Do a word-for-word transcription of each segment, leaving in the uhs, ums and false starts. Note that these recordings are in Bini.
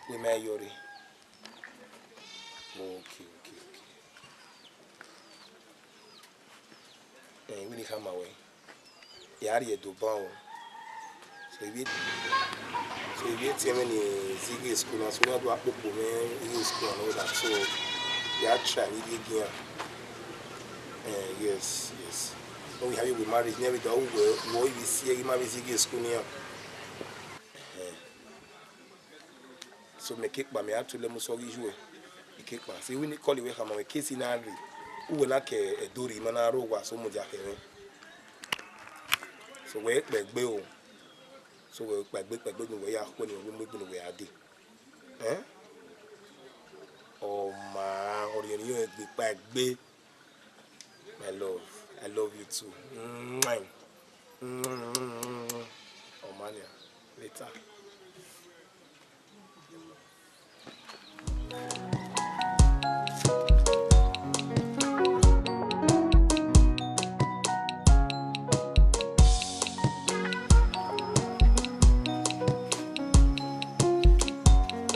Wẹ ma yọ rre. Okay, okay, okay. Eh, wẹ ne I khama wẹ, ya rrie Ẹdo ban o. So, ivbi, so, ivbi etiẹn mwẹ ni zighi school na, so, na do akpokpo mwẹ ighe school and all that. So, ya try ni ivbi egian. Eh, yes, yes. When we have you with marriage, never do we, we even see you, ma be zighi school nian. Eh. So, mẹ ke kpa, mẹ a tu lẹ mu sọ ghi yu ẹ. I ke kpa. So, wẹ ne I call wẹ khama wẹ case na rre. Uwẹ na ke Ẹdo rre, ma na rre owa, so mudia khẹ mwẹ. So, wẹ kpẹ gbe o. So, wẹ kpẹ gbe, kpẹ gbe ne wẹ ya khuẹ ne wẹ mu egbe ne wẹ ya dee. Eh? Ọ ma, ọ rhie ne I gbe kpẹ gbe. My love, I love you too. Mwah. Mwah. Ọ ma nia, later.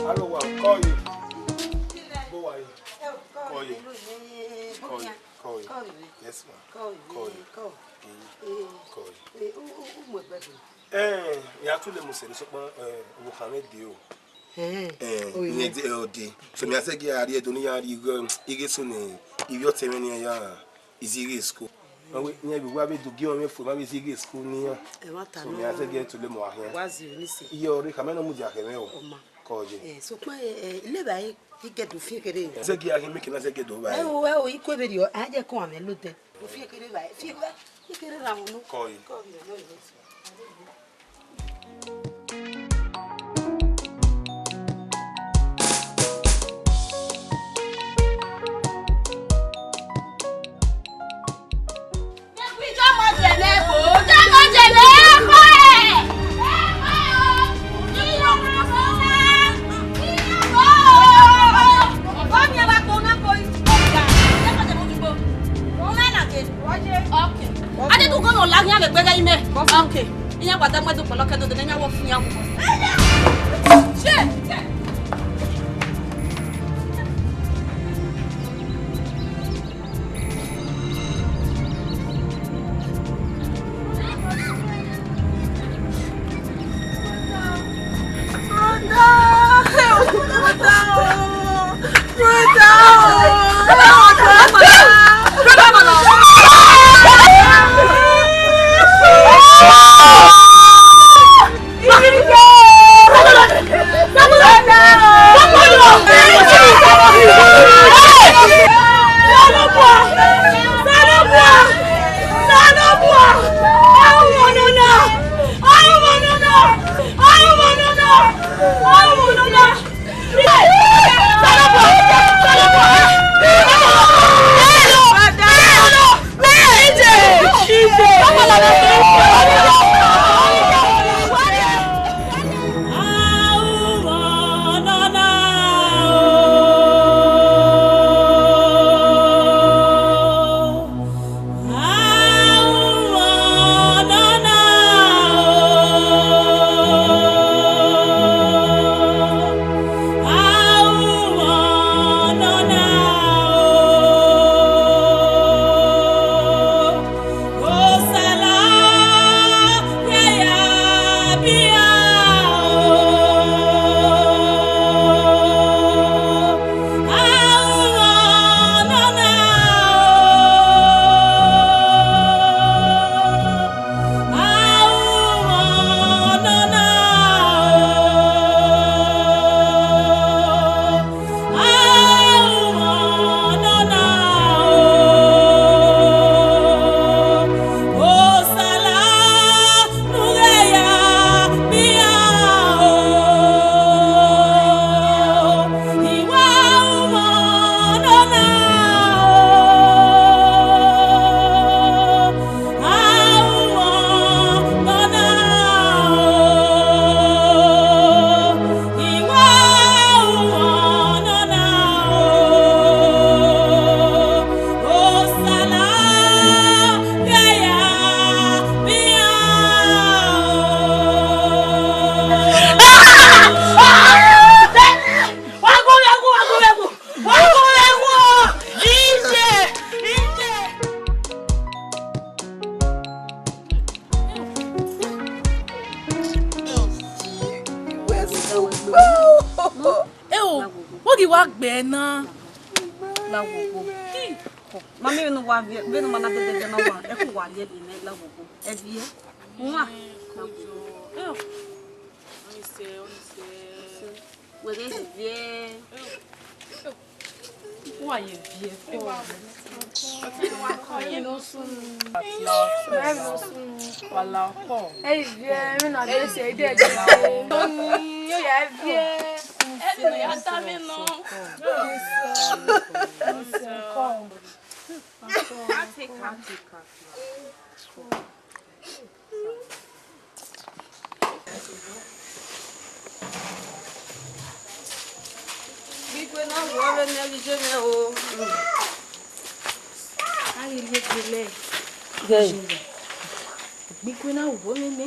Aro wa, call you. Go wa yo. Call you. Call you. Call you. Yes, ma. Call you. Call you. Call you. Eh, u, u, u mu egbe do. Eh, ya tu lẹ mu sẹ ni sokpan, eh, wo khan mwẹ dee o. Eh, eh, o ye ne mwẹ. De, o de. So, mẹ a sẹ gi a rrie Ẹdo ne I ya rrie igho, ighe so ne ivbi ọtẹn mwẹ ni ya zighi school. Ma wẹ, ne ivbi wa vbe do gi ọmwẹ fo, ma vbe zighi school nian. Ẹ ma ta. So, nọ, mẹ a sẹ gi ẹ tu lẹ mu a khian. Wa zi ni sẹ. Iye ọre, khama nọ mudia khẹ mwẹ o. Ọ ma. Kọ ye. Eh, sokpan, eh, eh, ileva i gẹ do fiẹn kherhe. Zẹ gi a ghi make na zẹ gi do ba. Ẹ o, ẹ o, i ku vberriọ, a jẹ kọ amẹ lodẹ. Do fiẹn kherhe ba, fiẹn ba, fiẹn kherhe ra unu. Kọ ye. Kọ ye, no, no. Okay. A de tu gọnọ la khian vbe gbe ghe imẹ. Okay. I wa gbe na. La wo wo. Ma miẹn vbene uwa viẹ, vbene uwa na dẹdẹ viẹ na wa, ẹ khu wa rhie ẹre nẹ, la wo wo. Ẹ viẹ. Uwa. Wẹ ghe viẹ. Uwa ye viẹ. Wa la ọkọ. Ẹ i viẹ, emwi na dẹ sẹ, ẹ i dẹ dẹ. Yo ya viẹ. Ẹ nọ ya da mwẹ nọ. Gbigbe na wọ vbe ne vbe iye mwẹ o. A ghi rhie egbe nẹ. Gbigbe na wọ vbe nẹ.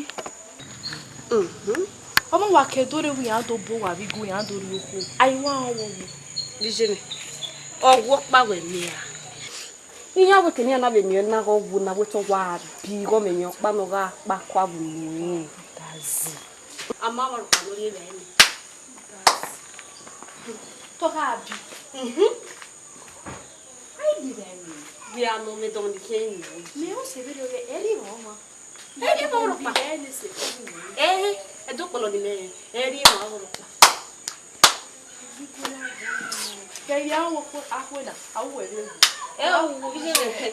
Mhm. Ọmọ wa ke do rre, iran do bo wa vbe igue, iran do rhie okhuo. A i wa rẹn ọvbokhan. Vbe iye mwẹ, ọghuẹ ọkpa wẹ miẹn ra? Iran wẹ ke ne iran na vbe miẹn na ghe ọghuẹ na, wẹ te ọ wa bi ighẹ ọmọ emwi ọkpa ne ọ gha kpa kua vbe unu. Dazi. A ma vbe ọkpa ne ọ rhie vbe ẹre. Dazi. Te ọ gha bi. Mhm. A i bi vbe ẹre. Vbe a nọ mwẹ dọn ni khian ni. Mẹ ọ sẹ vberriọ ghe ẹre ọmọ. Ẹre ma ọrọkpa. Ẹre, ẹdẹ ọkpọlọ ni mẹ, ẹre ma ọrọkpa. Kẹ ya wo ko akwe na, a wo ẹre. Ẹ wo wo bi je mẹ.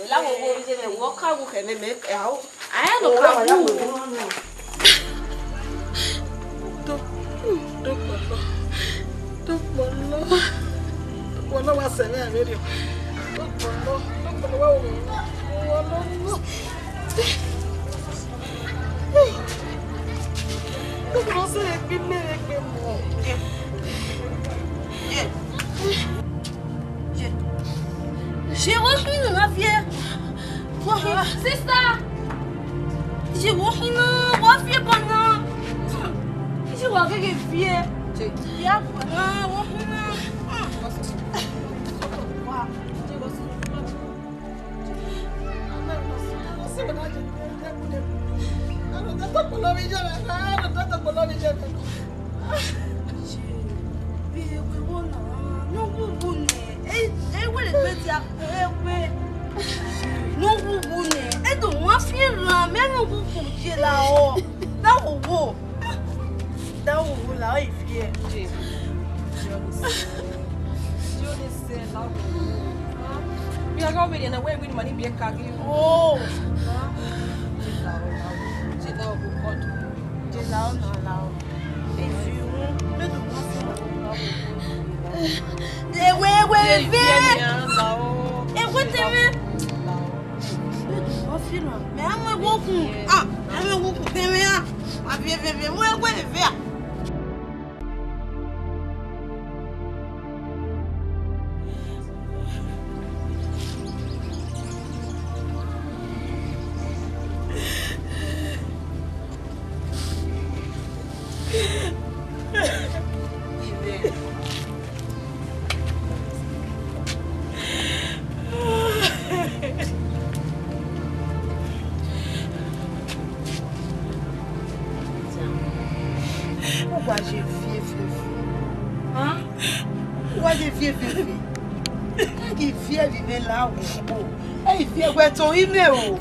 La wo wo bi je mẹ, wo ka wo kẹ mẹ mẹ, ẹ, a wo. A ya no ka wo. Do, do kpọlọ. Do kpọlọ. Do kpọlọ wa sẹ mẹ vberriọ. Do kpọlọ, do kpọlọ wa wo mẹ. Wo lọ. Ye wo khin na viẹ. Wo khin. Sister. Ye wo khin na, wa viẹ bọ na. Ye wa gege viẹ. Ya bọ na, wo khin na. Ne uwu uwu nẹ, e, e wẹ egbe dia egbe. Ne uwu uwu nẹ, e do wan fi eran mẹ ne uwu uwu ye la ọ. Da wo wo. Da wo wo la ọ i viẹ. Bia gha vbe rhie na, wẹ i wini ma ni biẹ ka ghi. Oh. Je la o, je la o, je la o, je la o. Ewe, ewe, ewe. Ewe tẹmwẹ. Mẹ a mu ewe okun. Ah, a mu ewe okun tẹmwẹ a. A viẹ veve mu ewe veve a. Uwa ye viẹ veve. Uwa ye viẹ veve. Ẹ ghi viẹ vbe imẹ la wo kpo. Ẹ i viẹ wẹ to imẹ o.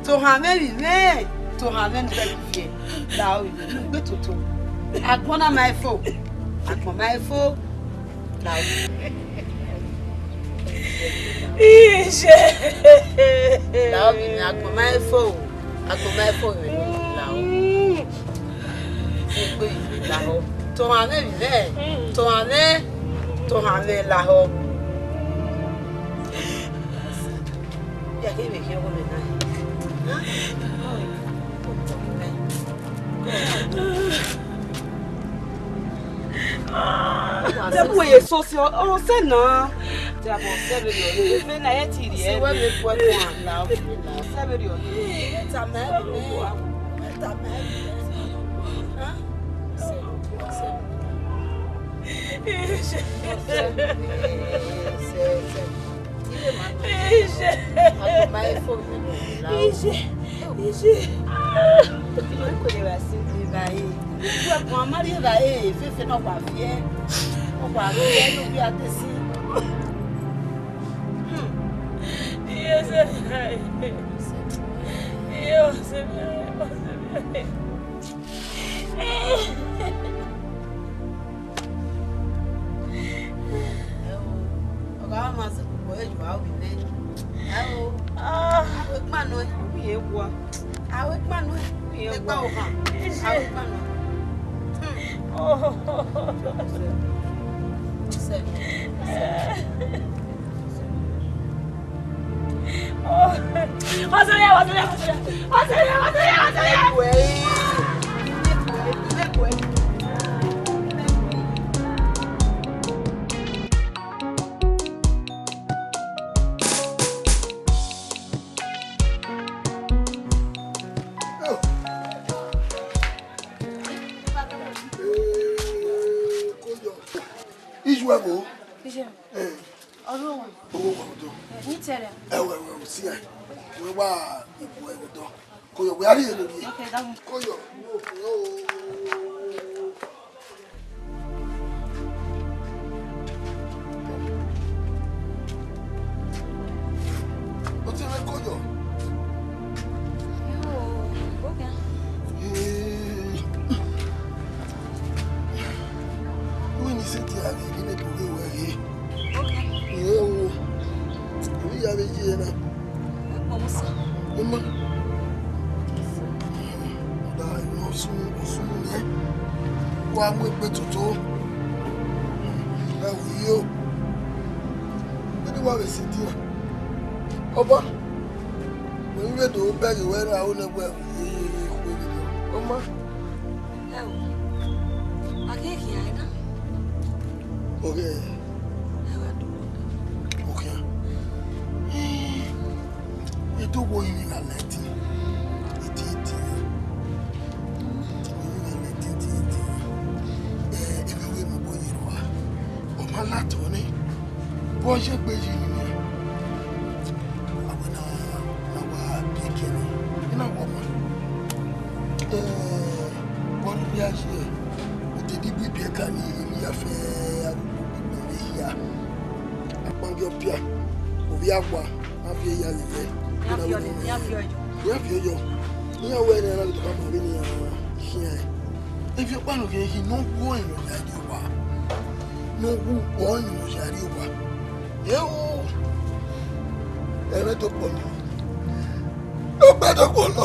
To han mwẹ vbe imẹ. To han mwẹ ne uwẹ ghi viẹ. La o, ne ugbe toto. Agbọn na ma fo. Agbọn ma fo. Lao. Iye. Lao bi ne agbọn ma fo. Agbọn ma fo vbe ne lao. Egbe lao. To han mwẹ vbe. To han mwẹ. To han mwẹ lao. Ya ke vbe khian ọghe mwẹ na. Te bu ye so si, ọ sẹ na. Te abọ sẹ vbe rriọ, eve na ẹ ti rhie. Si wẹ vbe ku ẹkun a la, ọ sẹ vbe rriọ. Ẹ ta mẹ, ẹ ta mẹ. Sẹ, sẹ, sẹ. Iye. Agbọn ma fo vbe ne lao. Iye. Iye. Kí ló ń pè é wá sí ibi báyìí? Gbogbo ẹ̀gbọ́n a máa rí ẹ̀rà ẹ̀ fẹ́fẹ́ náà wà fíẹ́. Wa ro ẹnu vbe a te si. Hmm. Iye sẹ mẹ. Iye sẹ mẹ. Sẹ mẹ. Ẹ o, ọga ma zẹ koko, ẹ ju aro vbe nẹ. Ẹ o, ah, aro ekpa nọ, u ye wa. Aro ekpa nọ, u ye wa. Ekpa ohan, aro ekpa nọ. Hmm. Sẹ. Iye vbo? Iye. Eh. Ọrhuẹ wa. Ọrhuẹ wa odọ. Eh, ni tẹrẹ. Ẹwẹ, ẹwẹ, u si ẹn. Wẹ wa ibu ẹwẹ odọ. Koyọ, wẹ a rhie lele. Okay, that one. Koyọ, wo, wo. O te mwẹ koyọ? Yo, okay. Ee. Wẹ ne I sẹtin a ghe, ghe ne do ghe wẹ ghe. Okay. Ẹ o. Emwi ya vbe ye na. Ẹ kpọ vbe sẹ. Ima. Ọda, ọ sunu, ọ sunu nẹ. Wa mu egbe toto. Ẹ hu yo. Vbene wa vbe sẹ dia? Ọba, wẹ vbe do bẹghe wẹ ra, ọ nẹ wẹ, ẹ, ẹ, ẹ, ẹ, ẹ, ọ ma. Ẹ o, a ghi khian ẹre na. Ọghe. Ẹ gha do. Okhian. Ẹ, e do wo yin gha lẹ ẹtin. Ẹtin, ẹtin. Ẹtin, ẹtin, ẹtin. Ẹ, ẹ gha wẹ mẹ obọ ye rua. Ọ ma la tọ nẹ. Vbe ọ ye egbe yi ni nian? Avbe na, na wa biẹ ẹki ẹre, I na wọ ọmwa. Eh, vbe ọ rhirhi a ye, u te di bu ibiẹka ni, emwi ya fẹ agbogbo vbe hia. Akpangiẹ ọpia, ovbi awa, a viẹ ya lele. Iran viọ ni, iran viọ yọ. Iran viọ yọ. Iran wẹ ne a na vbe tọkha ma vbene iran khian. Ivbi ọkpa ne ọ ghi, ne ọ wu ọnrẹn ya rrie owa. Ne ọ wu ọnrẹn ya rrie owa. Eo, ẹmwẹ do kpọlọ. Ọkpa do kpọlọ.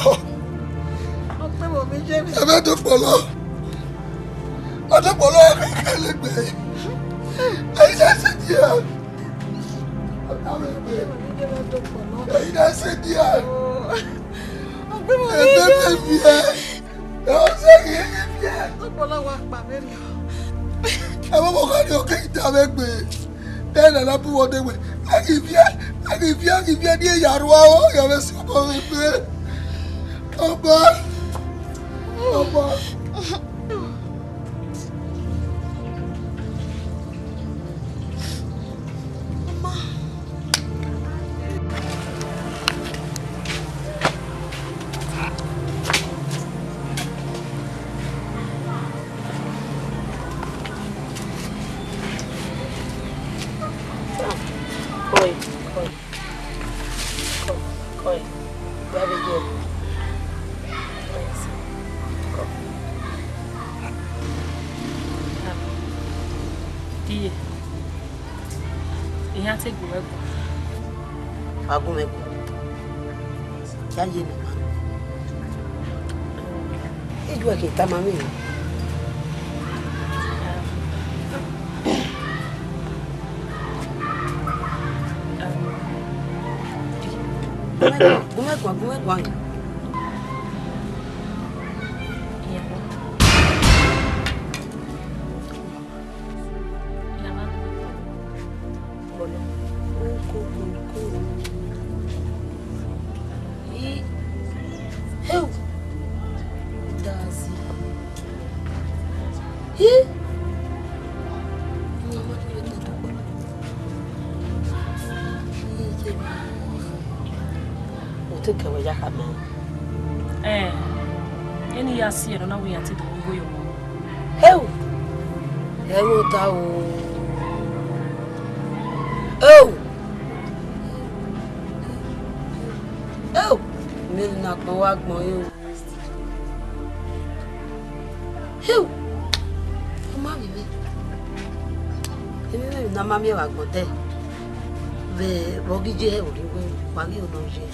Ọkpa vbe ovbi James. Ẹmwẹ do kpọlọ. Ọ do kpọlọ, ọ kẹkẹ lẹ egbe. Ẹyin na sẹ dia. Ọ kẹkẹ lẹ egbe. Ẹyin na sẹ dia. Ọkpa vbe ovbi James. Ẹmwẹ do kpọlọ. Ẹ, ọ sẹ ghi ye viẹ. Ọkpọlọ wa kpa vberriọ. Ẹ vbe ọmọ gha rrie oke ita vbe egbe. Te ẹna na bu wẹ ọdẹ wẹ, a ghi viẹ, a ghi viẹ, a ghi viẹ, ne I ya rua o, ya vbe sẹ obọ vbe egbe. Ọba, ọba. Koi, koi, koi, koi. Gba vbe ye. Koi, koi. Iye. Iran te gu mwẹ guan. A gu mwẹ guan. Ya ye ne ima. Ijuẹ ke tama mwẹ. Gu mwẹ guan, gu mwẹ guan. Bọlọ. Oko, oko. Ih, heu. Dazi. Ih. Mama, tu le tatu. Ih, je. O te kẹwẹ ya khama. Eh, eni ya si ẹre na wẹ iran te do igho ye ọmọ. Heu. Ẹ vbe ota o. Oh! Oh! Mẹ na gbọn wa gbọn yo. Heu! Ọ ma vbe mwẹ. Emwi mwẹ na ma miẹn vbe agbọn dẹ. Vbe, vbe ọ ghi ye hẹ vbe orhiọn wẹ, wa ghi nọ ye.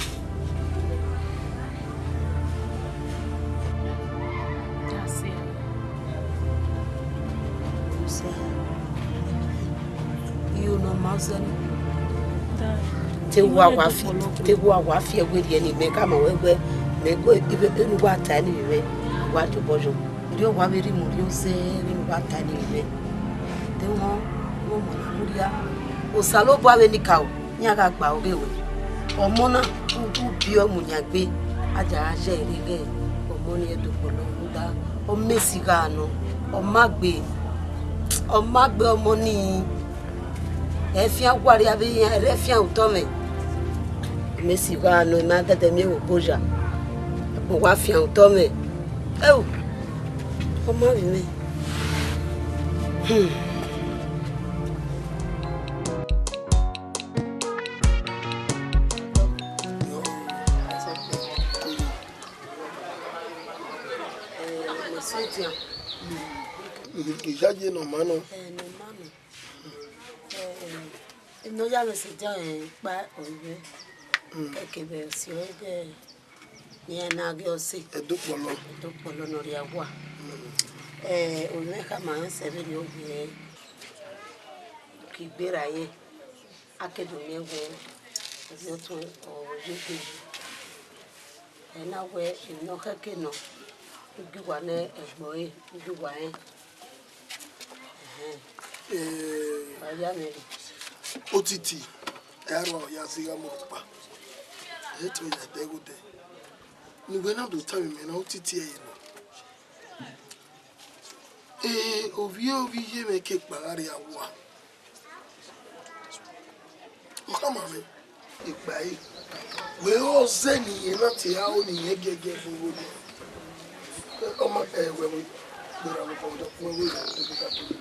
Io, ne ọ ma zẹ ni. Te wa wa fi, te wa wa fi ẹwe rhie ni, mẹ ka ma wẹ wẹ, mẹ gu ivbe enu wa ta ni vbe mwẹ, wa tobọ yọ. Rhie wa vbe rhie mu rhie zẹ vbe enu wa ta ni vbe mwẹ. Deghẹ wọn, wọn ma na mu rhia. Osanobua vbe nikaro, iran gha gba ọghe ruẹ. Ọmọ na, u, u biẹ ọmọ yan egbe, a dia gha ye ẹre ghe ọmọ ni ẹdokpolo rhunmwuda, ọ mẹ esi gha nọ, ọ ma gbe, ọ ma gbe ọmọ ni. Ẹfian wa rria vbe iran, ẹre ẹfian otọ mwẹ. Mẹ esi gha nọ, ima dẹdẹ miẹn vbe oboya. Agbọn wa fian otọ mwẹ. Ẹo, ọ ma vbe mwẹ. Hmm. Eh, mẹ sẹ dia. Iyayi ne ọ ma nọ. Eh, ne ọ ma nọ. Eh, ne ọ ya mwẹ sẹ dia, eh, kpa ọre mwẹ. Mm. Ẹkẹ vbe si ọre dẹ, ne iran na ghe ọse. Ẹdokpolo. Ẹdokpolo ne ọ rhia wa. Mm. Eh, ọre mwẹ khama rẹn sẹ vberriọ wẹẹ, ke igbe ra ye. A ke do miẹn wẹẹ, ovbi ọtuẹn ọ ye egbe yi. Ẹ na wẹẹ emwi ne ọ khẹke nọ, u gi uwa ne ẹgbẹe ọre, u gi uwa rẹn. Ẹhẹn. Eh, wa ya mwẹ rre. Otiti, ẹ a rua ọ ya zẹ igho mu ọkpa. Ẹ te ọ ya dẹ igho dẹ. Ne uwẹ na do tama imẹ na, otiti ẹre nọ. Eh, ovbi ovbi iye mwẹ ke kpa gha rria owa. Ọ khama mwẹ, ekpa ẹre. Wẹ ọ zẹ ne irẹn na te aro ne irẹn giẹgiẹ vbe owa nii. Ọ ma, eh, wẹ, wẹ, gberra vbe obọ, wẹ, wẹ, wẹ, wẹ, wẹ, wẹ.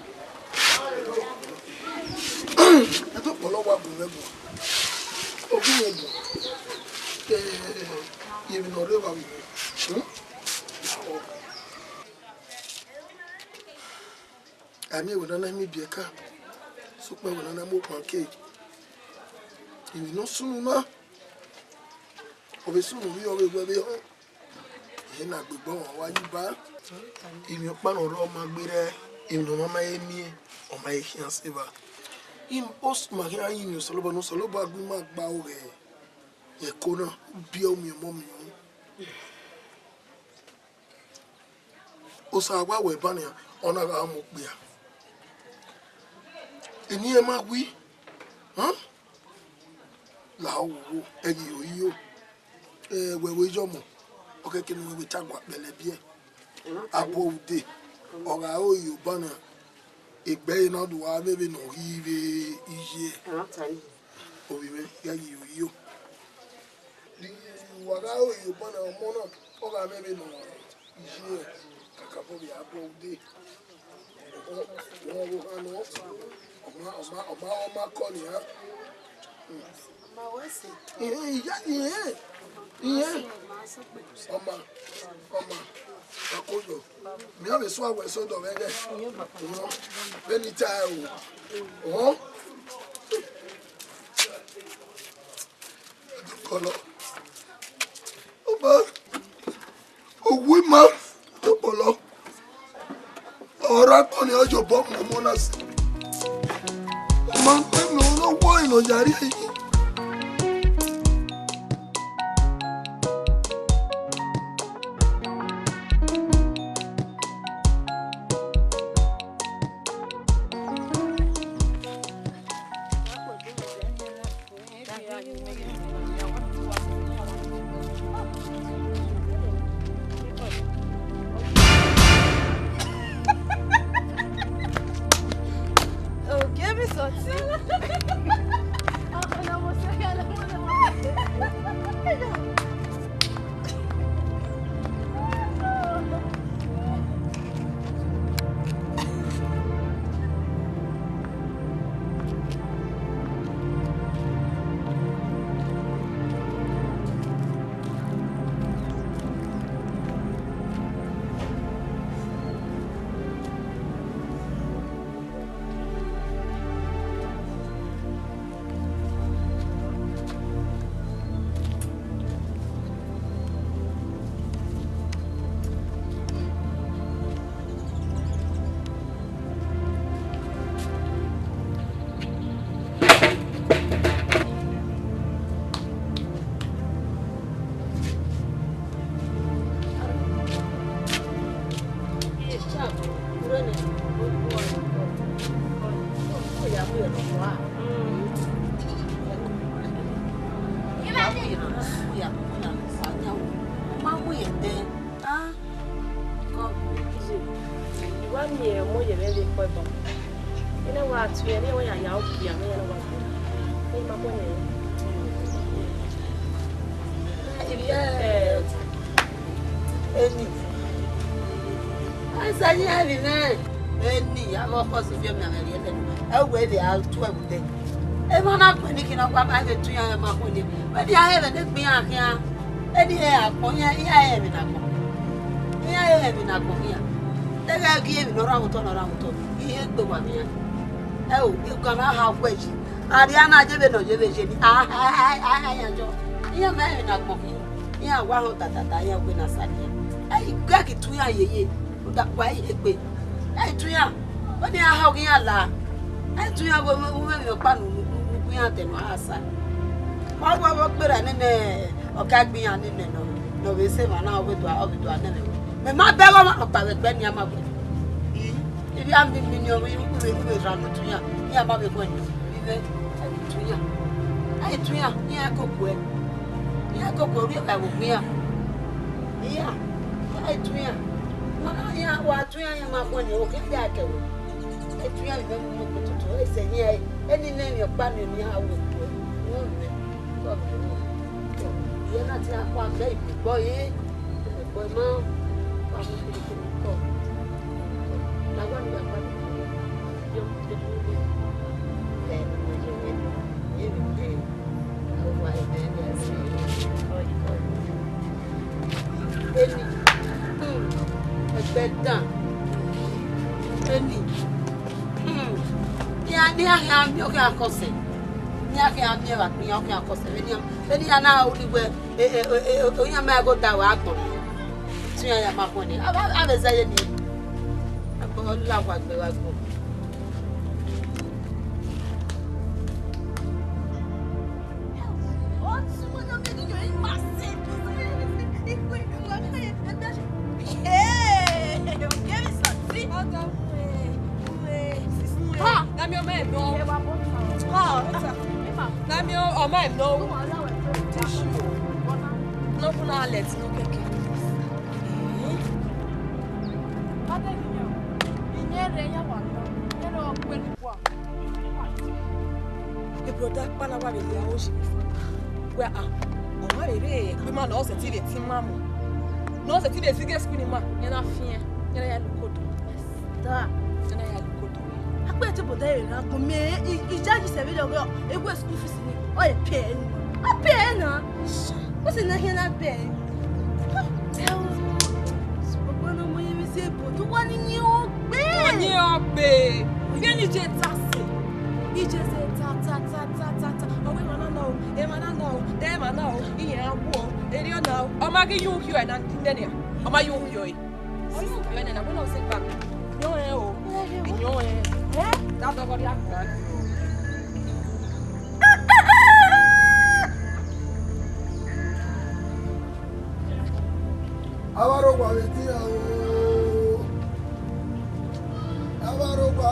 Ẹdokpolo wa gu mwẹ guan. Ọ gu mwẹ guan. Eh, yevbe ne ọ rre evba vbe mwẹ. Hmm? A miẹn wẹ ne a na miẹn ibiẹka, sokpan wẹ ne a na mu okpan ke. Emwi ne ọ sunu na, ọ vbe sunu vbe ọ vbe wẹ vbe họn. Ẹre na gbe egbe ọmwa wa yi ba. Emwi ọkpa ne ọ rrọọ ma gberra, emwi ne ọ ma ma he miẹn, ọ ma he khian sẹ evba. Im-, os-, ma khian yin emwi Osanobua, ne Osanobua gu ima gba aro ghẹ, rẹn ẹko na, u biẹ u miẹn ọmọ miẹn unu. Osa wa wẹ ba nian, ọ na gha mu okpia. Eni ẹn ma wi, họn? La ọ wo, ẹghe iro iyo. Ẹ, wẹ vbe yọmọ, ọ khẹke ne uwẹ vbe ta gua kpẹlẹ biẹ. Abọ ude, ọ gha ro Yoruba na, egbe ẹre na do wa vbe vbe ne ọ ghi vbe iye. Ovbi mwẹ, ya yi iro iyo. Wa gha ro Yoruba na, ọmọ na, ọ gha mwẹ vbene ọ ye kakabọ vbe abọ ude. Ọ, ọ, ọ, ọ ma, ọ ma, ọ ma, ọ ma kọ nian. Ihẹn, iya, ihẹn, ihẹn. Ọ ma, ọ ma, ọ koyọ. Mẹ ọ vbe sua wẹ sodọ vbe ẹghẹ. Vbene I ta ẹre o. Ọ. Kọlọ. Ọba, owu ima, Ẹdokpolo. Ọre agbọn ni ọ ye obọ mu ọmọ na si. Ọ ma gbe mẹ ọnọwọ ne ọ ya rrie yi. Oh, give me something. Ma mu ye ẹdẹ. Ah, God, easy. I wa miẹn ọmọ ye vbe ẹvbo ẹbọ. Ena wa tu ẹre, wa ya ya okia, ne ya wa. Ni ma kọ nẹ. Eni. Aisa yi ẹvbi mwẹ. Eni, avbe ọkọ Sophia mẹ, mẹ rhie ẹlẹ. Ẹ wẹ vbe a tu ẹvbo dẹ. Emwa na kpẹn ni khin ọkpa ma vbe tu iran ma khuẹn ni. Wẹ dia hẹ ẹmwẹ ne egbe iran khian. Eni hẹ agbọn, iran, iran hẹ ẹmwẹ ne agbọn. Iran hẹ ẹmwẹ ne agbọn khian. Te ghẹ gie emwi ne ọ rhan otọ, ne ọ rhan otọ. Ihe gbe wa vbe iran. Ẹ o, ekan na ha wẹ yi. Arria na ye vbe ne ọ ye vbe ye ni. A, a, a, a, a, iran jọ. Iran ma hẹ ẹmwẹ ne agbọn khian. Iran wa họn tatata, iran wẹ ne a sa iran. Ẹ i gẹ ghi tu iran yeye. Rhunmwuda wa i he egbe. Ẹ i tu iran, wẹ ne iran họghe iran la. Ẹ i tu iran vbe, vbe, vbe emwi ọkpa ne u, u, u, u gu iran dẹ ne ọ ha sa. Ọ wa vbe gberra nene ọka egbe iran nene nọ, ne ọ vbe sẹ emwa na, ọ vbe do, ọ vbe do nene. Mẹ ma bẹghe ọmwa nọkpa vbe ẹgbẹ nian ma wẹ. I, ivbi a mi, mi ni ọ vbe, vbe, vbe rhan ne u tu iran, iran ma vbe khuẹn. Ivbi mwẹ, ẹ i tu iran. Ẹ i tu iran, iran koko ẹ. Iran koko rri evbavbe okpia iran. Iran, iran i tu iran. Wa na iran, wa tu iran, iran ma khuẹn ni, okhian ya kẹwẹ. Ẹ i tu iran vbe mu mu tutu, ẹ sẹ iran, eni nẹ emwi ọkpa ni, eni iran wẹ kue. Wẹ mẹ, kọ vbe ru. Iye na te iran kua mẹ igbegbo ye. Igbegbo ma, kua mu kirikiri kọ. La wa ni ya kua ni. Eni, hmm, ẹgbẹ dan. Eni, hmm, iran, ne iran khian miẹn okhian akọsẹ, ne iran khian miẹn vbe akpia okhian akọsẹ, vbene iran, vbene iran na ru wẹ, e, e, e, e, iran ma gho da wẹ agbọn. Te iran ya ma khuẹn ni. A, a, a vbe zẹ ye ni. A kpọ la wa gbe wa gbo. Ha! Nami ọmọ ẹ nọ. Ha! Nami ọmọ ẹ nọ. Tissue. No funa let no keke. Brother, kpala wa vbe ya o si. Wẹ a, ọ ma rere ẹkpe ma ne ọ sẹtin vbe tin ma mu. Ne ọ sẹtin vbe zighe school ni ma, yẹn na fiẹn, yẹn na ya lukodo. Da. Yẹn na ya lukodo. Akpẹ te brother rẹ na gun mẹ, i, i charge sẹ vbe lọ, egbe school fees ni, ọ ye pay ẹre ni. A pay ẹre na. What's in here na pay? Ẹ o. Ọgbẹn ne ọmọ yẹn vbe zẹ ebo, do wa ni yin ogbe. Ọ yin ogbe. Vbene I je ta sẹ. I je zẹ ta, ta, ta, ta, ta, ta. Ọ wẹ emwa na nọ o, emwa na nọ o, de emwa na o, iran wo, erriọ na o. Ọ ma ghi ye uhio ẹre na nene a. Ọ ma ye uhio ẹre. Ọ ye uhio ẹre na, wẹ ne ọ sẹ gba. Yọ ẹre o. Yọ ẹre. Ẹ? Da dọghe ọrria kura. Avbe arogba vbe dia o. Avbe arogba.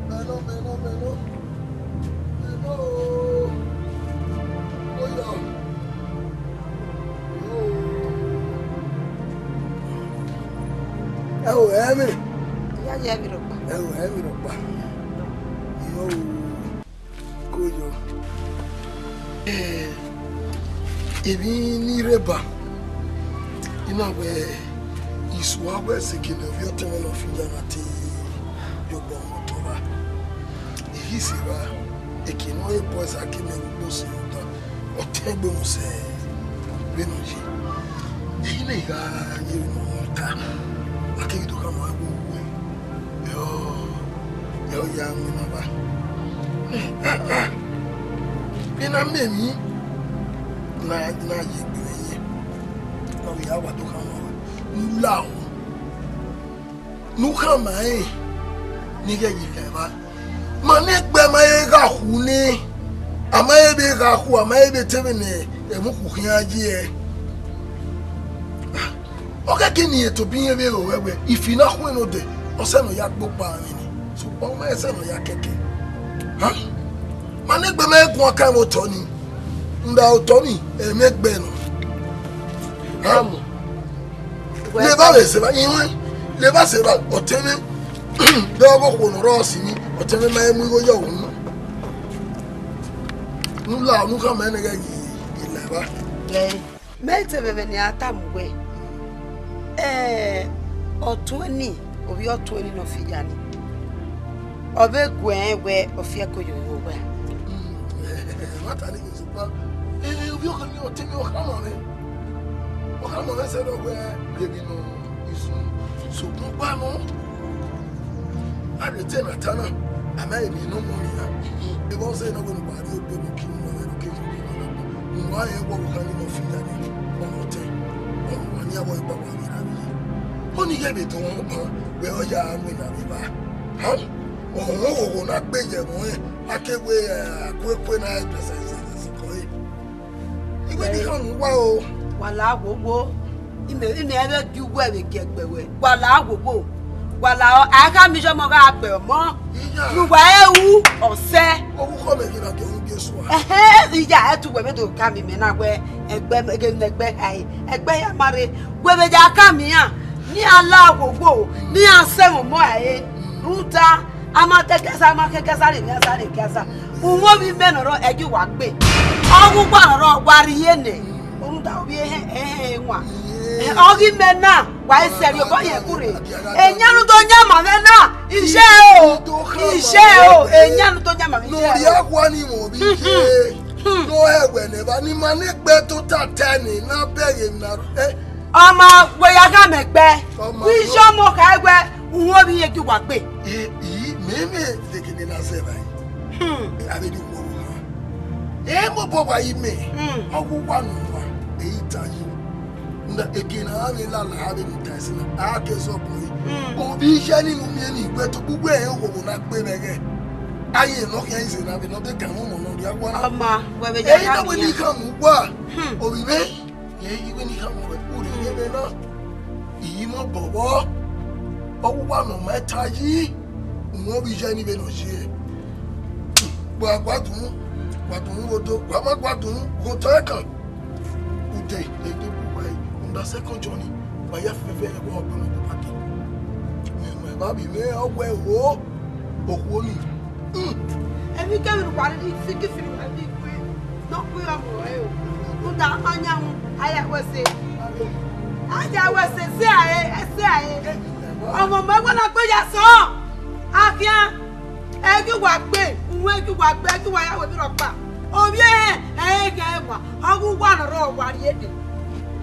Mẹnọ, mẹnọ, mẹnọ. Mẹnọ o. Oya. Ẹ o, ẹ mwẹ. Iya, ya vbe rhọkpa. Ẹ o, ẹ vbe rhọkpa. Iyo. Koyo. Eh, emwi ni rre ba, I na wẹ I suẹn wẹ sẹ eke ne ovbi ọtẹn mwẹ nọ fi ya na te ye obọ mwẹ otọ ra. I ghi sẹ evba, eke ne ọ re boys a ke mẹ vbe ukpo sẹ ọta, ọ tẹn egbe mu sẹ vbene ọ ye. Ehe ne I gha ye emwi ne ọ ta, a keghi do khama ẹvbo uwẹ. Ẹ ọ, ẹ ọ ya winna ba. Vbe na miẹn emwi na, na ye egbe mwẹ ye, na vbe ya wa do khama ruẹ, ne u la ru, ne u khama rẹn, ne I ghẹ ye la evba. Ma ne egbe ma he gha khu nẹ, a ma he vbe gha khu, a ma he vbe te vbe ne ẹmwẹ ukhu khian ye. Ọ khẹke ne irẹn tobọ irẹn vbe ro wẹ wẹ, ifi na khuẹn ne odẹ, ọ sẹ ne ọ ya gbe okpa mwẹ nẹ. Sokpan ma ẹsẹ nọ ya kẹkẹ. Ha? Ma ne egbe mẹ guan kan vbe otọ ni. Nda otọ ni, ẹmwẹ egbe nọ. Ha? Ọmọ. Leva vbe seba, iwẹn, leva seba, ọtẹn mwẹ, de ọghe okhuo ne ọ rrọọ si ni, ọtẹn mwẹ ma mu igho yọ unu. Nu la, unu khama ẹnẹ ghẹ ghi, ghi la evba. Ẹ, mẹ te vbe ẹmwẹ ne a tama uwẹ, ẹ, ọtuẹn ni, ovbi ọtuẹn ni ne ọ fi ya ni, ọ vbe guẹ rẹn wẹ ọ fi ẹko ye owa. Ẹmwata ni ghe sokpan, ẹ, ovbi ọkhan ni ọtẹn mwẹ, ọ khama mwẹ. Ọ khama mwẹ sẹrriọ wẹ, rhie emwi nọ isun, sokpan ọkpa nọ. A rhie te ne a ta na, a ma emwi ne ọ mọ nian. Evba ọ zẹ ne ọ wẹ ne uwa rhie egbe vbe oki ne ọ vbe ro ke ye uwa na. Uwa rẹn wẹ ọvbokhan ni ne ọ fi ya ni, ọ mẹ ọtẹn, ọ mẹ uwa ni avọ igba wa vbe ra vbe ye. Ọni ghẹ vbe do wọn ọkpa, wẹ ọ ya ru ena vbe evba. Ha? Ọmọ oghogho na gbe ye ẹmwẹ ọnrẹn, a ke wẹ, ẹ, akuekue na ẹgbẹsẹ ẹsẹkọ re. Iwẹ ni khama uwa o. Wa la wowo. Imẹ, imẹ vbe gie uwẹ vbe gie ẹgbẹ wẹ. Wa la wowo. Wa la, a khama iye ọmọ gha gbe ọmọ. Iya. Ne uwa ru ọsẹ. Ọvbokhan mẹ ghi na gie unu gie sua. Ẹhẹ, iya, ẹ tu wẹ vbe do khama imẹ na wẹ ẹgbẹ, ghe ne ẹgbẹ khae, ẹgbẹ ya ma rre. Wẹ vbe ya khama iran, ne iran la wowo, ne iran sẹ ẹmwẹ ọmọ rae. Rhunmwuda, a ma te Gaza, a ma khin Gaza rre, emwi Gaza rre Gaza. Uhunmwu ovbi imẹ ne ọ rrọọ, ẹ ghi wa gbe. Ọghe uwa ne ọ rrọọ, wa rhie nẹ. Rhunmwuda ovbi ehẹn, ehẹn, ehẹn wan. Ọghe imẹ na, wa i sẹrriọ obọ yẹn gure. Eyan ne u do yan ma mwẹ na, iye o, iye o, eyan ne u do yan ma mwẹ, iye o. Ne ọ rhie akhua ni mwẹ ovbi iye, ne ọ hẹ wẹ ne evba, ne ima ne egbe tota ta ẹre ne a bẹghe na, ẹ, Ọmọ, wẹ ya gha mẹ gbe. Ọmọ, wẹ iye ọmọ kha wẹ, uhunmwu ovbi iye ghi wa gbe. E, i, mẹ, mẹ, de gele na zẹ evba. Hmm. A vbe do wo ha. E mobọ wa yi mẹ. Hmm. Ọ wu wa nọ wa, e i ta yi. Na eke na a vbe lala, a vbe ni ta ẹse na, a ke zọ bọ yi. Hmm. Ovbi iye ni nu miẹn ni wẹ to, uwẹ rẹn oghogho na gbe vbe ẹghẹ. A ye nọ khian ize na vbe nọ de ka mwẹ ọmọ nọ rhia wa na. Ọmọ, wẹ vbe ya gha mẹ. E na wẹ ni khama uwa. Hmm. Ovbi mwẹ. Rẹn ighẹ ne I khama ruẹ, u rhie mwẹ na, I yi mwẹ obọ vbọ, ọ wu uwa ne ọ ma ta yi, uhunmwu ovbi iye ni vbene ọ ye. Wa gua dunmwu, gua dunmwu ghe odo, wa ma gua dunmwu ghe otọ ẹkan. Ude, ede bu uwa ẹre, rhunmwuda second journey, wa ya fẹfẹ ẹre wa ọgbẹn ne ọ ba ke. Mẹ, mẹ, evba vbe mwẹ, ọ wẹ o. Okhuo ni. Hmm. Emwi kemwi ne uwa rhirhi fi, ke fi ne uwa rhirhi kue, ne ọ kue ọmọ ẹre o. Rhunmwuda a ma yan wu, a ya wẹ ẹse. A ya wẹ ẹse, ẹse a re, ẹse a re. Ọmọ mẹ wẹ na gbe ya sẹ, a khian. Ẹ ghi wa gbe, uhunmwu ẹ ghi wa gbe, ẹ ghi wa ya wẹ emwi rhọkpa. Ovbi ẹre, ẹ i ghe ẹmwa, ọ ghi uwa ne ọ rrọọ, wa rhie dee.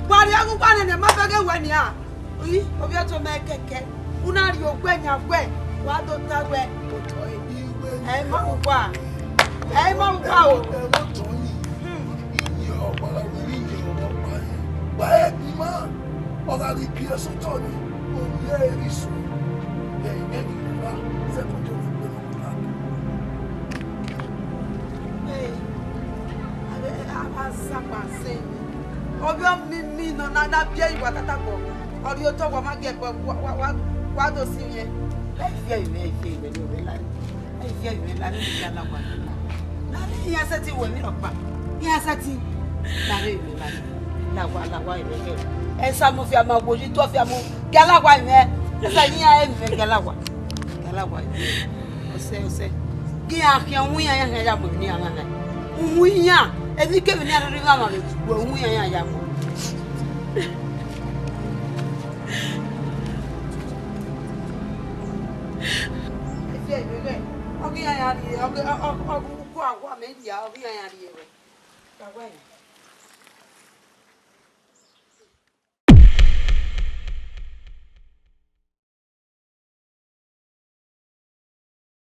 Wa rhie ọghe uwa nene, ma fẹghe wẹ nian. Ii, ovbi ọtẹn mẹ kẹkẹ, u na rhie ogbe yan wẹ, wa do ta wẹ, otọ ẹre. Ẹ i ma uwa, ẹ i ma uwa o. Hmm. Wa gha ghi gie ẹse otọ ni, ovbi ẹre rhie isun, ẹ i ghe ghi rre evba, second journey gbe nọ. Hey, a, a, a, a, a, a, a, ovbi ọmimi nọ na, na biẹ ye uwa tatakpọ, ọ rhie otọ, wa ma gie ẹkpo, wa, wa, wa, wa do si mwẹ. Ẹ i viẹ mwẹ, ẹ i viẹ mwẹ ne ovbi la. Ẹ i viẹ mwẹ la, ne ovbi la wa. Na ne iran sẹtin wẹ emwi rhọkpa. Iran sẹtin. Na ne ovbi la. La wa, la wa, ẹ i viẹ. Ẹ sa mu fiamọ, wo yi tọ fiamọ. Gie a la wa mwẹ. Ẹ sa iran ẹ mwẹ, gie a la wa. Gie a la wa mwẹ. Ọsẹ, ọsẹ. Gie iran khian uhunmwu iran, iran khian ya mu emwi ne iran na na. Uhunmwu iran, emwikemwi ne iran rhirhi gha mwamwa vbe uwu uhunmwu iran, iran ya mu. Ẹfe ẹre rẹ, ọ ghi iran ya rhie, ọ ghi, ọ, ọ, ọ, uku awa mẹ dia, ọ ghi iran ya rhie ruẹ. Ka wẹ.